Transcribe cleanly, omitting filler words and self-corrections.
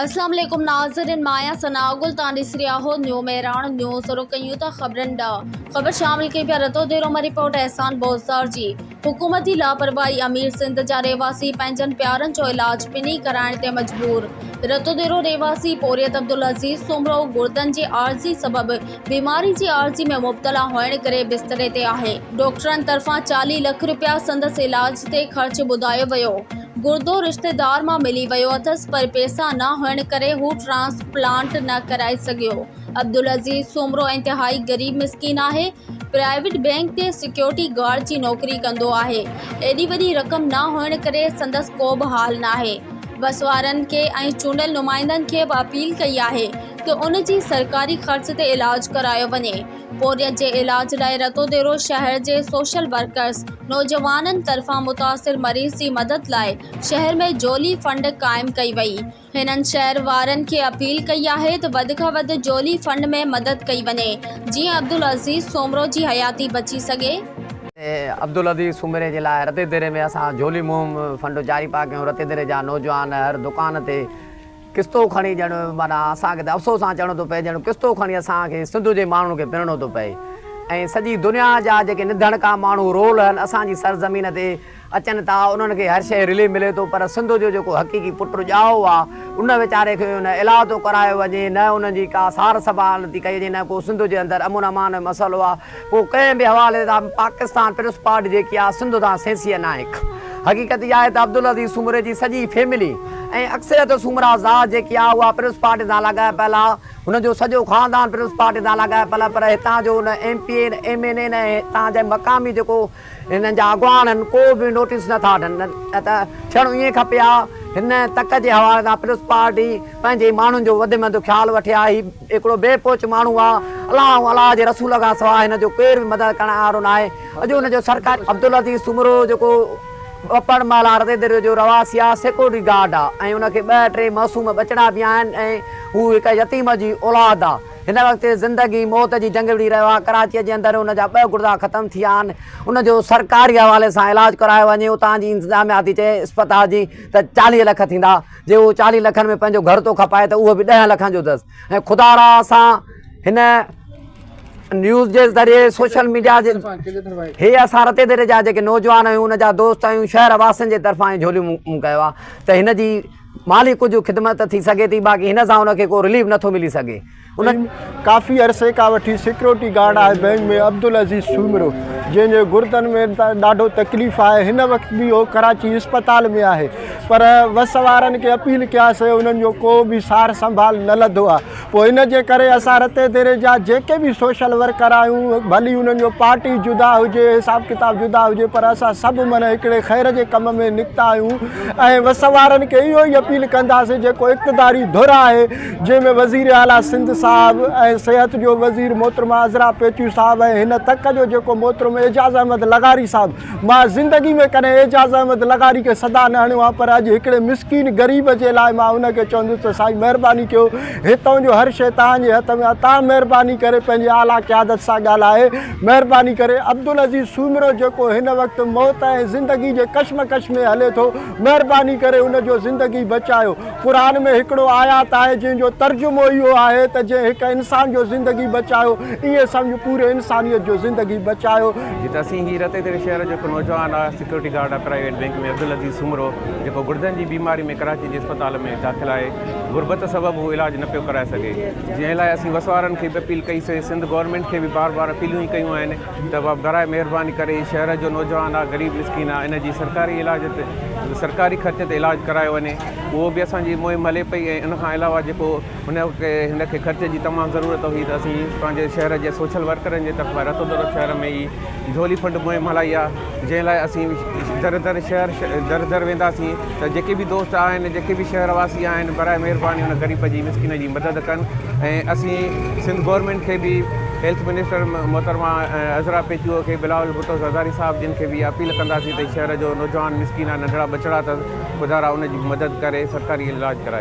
اسلام عليڪم ناظرين مان آهيان ثناء گل تان ڏسي رهيا هو نيو مهراڻ نيوز شروع ڪيون ٿا خبرن ڏانهن خبر شامل ڪيون پيا رتو ديرو مان رپورٽ احسان بوزدار جي حڪومتي لاپرواهي امير سنڌ جا رهواسي پنهنجن پيارن جو علاج پني ڪرائڻ تي مجبور رتو ديرو رهواسي پورهيت عبدالعزيز سومرو گردن جي عارضي سبب بيماري جي عارضي ۾ مبتلا هئڻ ڪري بستري تي آهي ڊاڪٽرن طرفان 40 لک رپيا سندس علاج تي خرچ ٻڌايو ويو گردو رشتيدار مان ملي ويو اٿس پر پيسا نه هئڻ ڪري هو ٽرانسپلانٽ نه ڪرائي سگهيو. عبدالعزيز سومرو انتهائي غريب مسڪين آهي. پرائيويٽ بئنڪ تي سيڪيورٽي گارڊ جي نوڪري ڪندو آهي. ايڏي وڏي رقم نه هئڻ ڪري سندس ڪو به حال ناهي. وس وارن کي ۽ چونڊيل نمائندن کي به اپيل ڪئي آهي ته ان جي سرڪاري خرچ تي علاج ڪرايو وڃي. پورهيت جي علاج لاء رتوديرو شهر جي سوشل ورڪرز نوجوانن طرفان متاثر مريض جي مدد لاء شهر ۾ جولي فنڊ قائم ڪئي وئي. هنن شهر وارن کي اپيل ڪئي آهي ته وڌ کان وڌ جولي فنڊ ۾ مدد ڪئي وڃي جيئن عبدالعزيز سومرو جي حياتي بچي سگهي. عبدالعزيز سومري جي لاء رتيديري ۾ اسان جولي مهم فنڊ جاري پيا ڪيون رتيديري جا نوجوان هر دڪان تي قسطو کڻي ڄڻ معنيٰ اسان کي ته افسوس سان چوڻو ٿو پئي ڄڻ قسطو کڻي اسان کي سنڌ جي ماڻهن کي پنڻو ٿو پئي ۽ سڄي دنيا جا جيڪي نڌڻڪا ماڻهو رول هن اسان جي سرزمين تي اچن ٿا انهن کي هر شيء رلي ملي ٿو پر سنڌ جو جيڪو حقيقي پٽ ڄائو آ ان ويچاري کي نه علاج ٿو ڪرايو وڃي نه انهن جي ڪا سار سنڀال ٿي ڪئي وڃي نه ڪو سنڌ جي اندر امن امان جو مسئلو آ پوء ڪنهن به حوالي سان پاڪستان پيپلز پارٽي جيڪي آ سنڌ تان سينسيئر ناهي حقيقت اها آهي ته عبدالعزيز سومري جي سڄي فيملي ۽ اڪثريت سومرا ذات جيڪي آهي اها پيپلز پارٽي سان لاڳاپيل آهي. هن جو سڄو خاندان پيپلز پارٽي سان لاڳاپيل آهي پر هتان جو نه ايم پي اي نه ايم اين اي نه هتان جا مقامي جيڪو هنن جا اڳواڻ آهن ڪو به نوٽيس نه ٿا وٺن نه ته ٿيڻ ائين کپي ها هن تڪ جي حوالي سان پيپلز پارٽي پنهنجي ماڻهن جو وڌ ۾ وڌ خيال وٺي ها هي هڪڙو بي پهچ ماڻهو آ الله ۽ الله جي رسول کان سواء هن جو ڪير به مدد ڪرڻ وارو ناهي اڄ هن جو سرڪاري عبدالعزيز سومرو جيڪو ٻپڙ محلا رتيديري جو رهواسي آ سيڪيورٽي گارڊ آ ۽ ان کي ٻه ٽي معصوم ٻچڙا به آهن ۽ هو هڪ يتيم جي اولاد آ هن وقت زندگي موت جي جنگ وڙهي رهيو آ ڪراچي جي اندر ان جا ٻه گڙدا ختم ٿي ويا آهن ان جو سرڪاري حوالي سان علاج ڪرايو وڃي اتان جي انتظاميا ٿي چئي اسپتال جي ته 40 لک ٿيندا جي هو 40 لکن ۾ پنهنجو گهر ٿو کپائي ته اهو به 10 لکن جو اٿس ۽ خدارا اسان هن نيوز جي ذريعي سوشل ميڊيا جي هي اسان رتي ديري جا جيڪي نوجوان آهيون ان جا دوست آهيون شهر واسين جي طرفان جهوليون مون ڪيو آهي ته هن جي مالي ڪجهه خدمت ٿي سگهي ٿي باقي هن سان هن کي ڪو رليف نٿو ملي سگهي ان ڪافي عرصي کان وٺي سيڪيورٽي گارڊ آهي بئنڪ ۾ عبدالعزيز سومرو جنهن جي گردن ۾ ڏاڍو تڪليف آهي هن وقت به اهو ڪراچي اسپتال ۾ آهي پر وس وارن کي اپيل ڪياسي انهن جو ڪو به سار سنڀال نه لڌو آهي پوء ان جي ڪري اسان رتي ديري جا جيڪي به سوشل ورڪر آهيون ڀلي انهن جو پارٽي جدا هجي حساب ڪتاب جدا هجي پر اسان سڀ من هڪڙي خير جي ڪم ۾ نڪتا آهيون ۽ وس وارن کي اهو ئي اپيل ڪنداسين جيڪو اقتداري ڌر آهي جنهن ۾ وزير اعليٰ سنڌ صاحب ۽ صحت جو وزير محترمه عذرا پيچو صاحب ۽ هن تڪ جو جيڪو محترم اعجاز احمد لغاري صاحب مان زندگي ۾ ڪڏهن اعجاز احمد لغاري کي صدا نه هڻيو آهي پر اڄ هڪڙي مسڪين غريب جي لاء مان ان کي چوندس ته سائين مهرباني ڪيو هتان جو هر شيء توهان جي هٿ ۾ آهي توهان مهرباني ڪري پنهنجي اعليٰ قيادت سان ڳالهائي مهرباني ڪري عبدالعزيز سومرو جيڪو هن وقت موت ۽ زندگي جي ڪشمڪش ۾ هلي ٿو مهرباني ڪري ان جو زندگي بچايو قرآن ۾ هڪڙو آيات آهي جنهن جو ترجمو اهو آهي ته جنهن هڪ انسان جو زندگي بچايو ائين سمجهه پوري انسانيت جو زندگي بچايو. جت اسين هي رتي تيري شهر جو هڪ نوجوان آهي سيڪيورٽي گارڊ آهي پرائيويٽ بينڪ ۾ عبدالعزيز سومرو جيڪو گڙدن جي بيماري ۾ ڪراچي جي اسپتال ۾ داخل آهي غربت سبب هو علاج نه پيو ڪرائي سگهي جنهن لاء اسين وس وارن کي به اپيل ڪئي سي سنڌ گورنمينٽ کي به بار بار اپيلون ئي ڪيون آهن ته براء مهرباني ڪري هي شهر جو نوجوان آهي غريب مسڪين آهي ان جي سرڪاري علاج تي سرڪاري خرچ تي علاج ڪرايو وڃي اهو به اسان جي مهم هلي پئي ۽ ان کان علاوه جيڪو هن کي هن کي خرچ جي تمام ضرورت هئي ته اسين پنهنجي شهر جي سوشل ورڪرن جي طرفان رتودورو شهر ۾ ئي جهولي فنڊ مهم هلائي آهي جنهن لاء اسين در در شهر در در وينداسين ته جيڪي به دوست آهن جيڪي به شهر واسي آهن براء مهرباني ان غريب جي مسڪين جي مدد ڪن ۽ اسين سنڌ گورنمينٽ کي به هيلٿ منسٽر محترمه عذرا پيچوهو کي بلاول ڀٽو زرداري صاحب جن کي به اپيل ڪنداسين ته شهر جو نوجوان مسڪين آهي ننڍڙا ٻچڙا اٿس خدارا ان جي مدد ڪري سرڪاري علاج ڪرايو.